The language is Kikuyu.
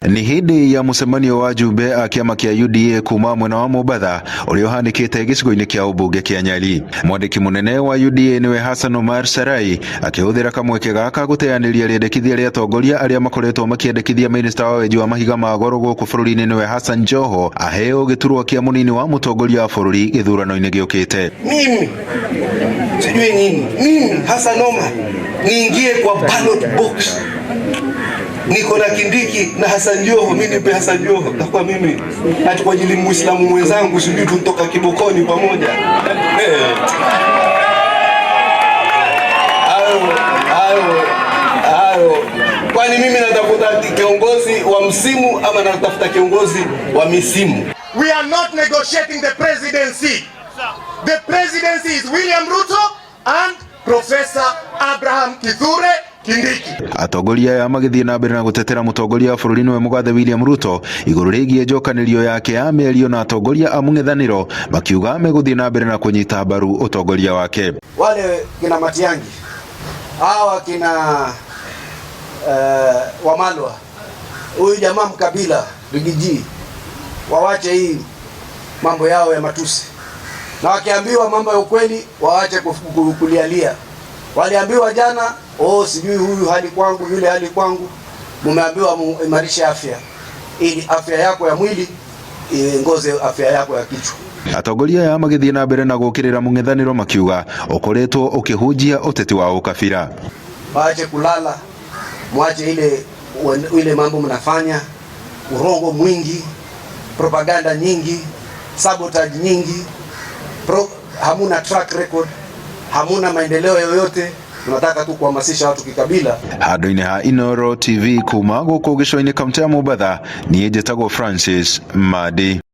Nĩ hĩndĩ ya mũcemanio wa njumbe a kĩama kĩa UDA kuma mwena wa Mombatha ũrĩa ũhanĩkĩte gĩcigo-inĩ kĩa ũmbunge kĩa Nyali. Mwandĩki mũnene wa UDA nĩwe Hassan Omar Sarai akĩhũthĩra kamweke gaka gũteanĩria rĩendekithia rĩa atongoria arĩa makoretwo makĩendekithia minista wa wenji wa mahiga ma goro gũkũ bũrũri-inĩ nĩwe Hassan Joho aheo gĩturwa kĩa mũnini wa mũtongoria wa bũrũri gĩthurano-inĩ gĩũkĩte. Mimi sijui nini, mimi Hassan Omar niingie kwa ballot box niko na Kindiki na Hassan Joho, mimi nipe Hassan Joho, takuwa mimi ati kwa ajili Muislamu mwenzangu, sijui tuntoka kibokoni pamoja. Hayo hayo hayo, kwani mimi natafuta kiongozi wa msimu ama natafuta kiongozi wa misimu? We are not negotiating the presidency. The presidency is William Ruto and Professor Abraham Kithure Kindiki. Atongoria aya magĩthiĩ na mbere na gũtetera mũtongoria wa bũrũri nĩwe mũgathe William Ruto igũrũ rĩgiĩ njokanĩrio yake ya mĩario na atongoria a mũng'ethanĩro, makiuga megũthiĩ na mbere na kũnyita mbaru ũtongoria wake. Wale kina Matiang'i, hawa kina Wamalwa, huyu jamaa mkabila Riggy G, wawache hii mambo yao ya matusi, na wakiambiwa mambo ya ukweli wawache kulialia. Waliambiwa jana, oh, sijui huyu hali kwangu, yule hali kwangu. Mumeambiwa muimarishe afya ili afya yako ya mwili iongoze afya yako ya kichwa. Atongoria aya magĩthiĩ na mbere na gũkĩrĩra mũng'ethanĩro makiuga ũkoretwo ũkĩhunjia ũteti wa ũkabira. Waache kulala, mwache ile ile mambo mnafanya, urongo mwingi, propaganda nyingi, sabotage nyingi, hamuna track record, hamuna maendeleo yoyote. Tunataka tu kuhamasisha watu kikabila. Handũ-inĩ ha Inooro TV kuma gũkũ gĩcũa-inĩ kaunti ya Mombatha, niĩ njĩtagwo Francis Madi.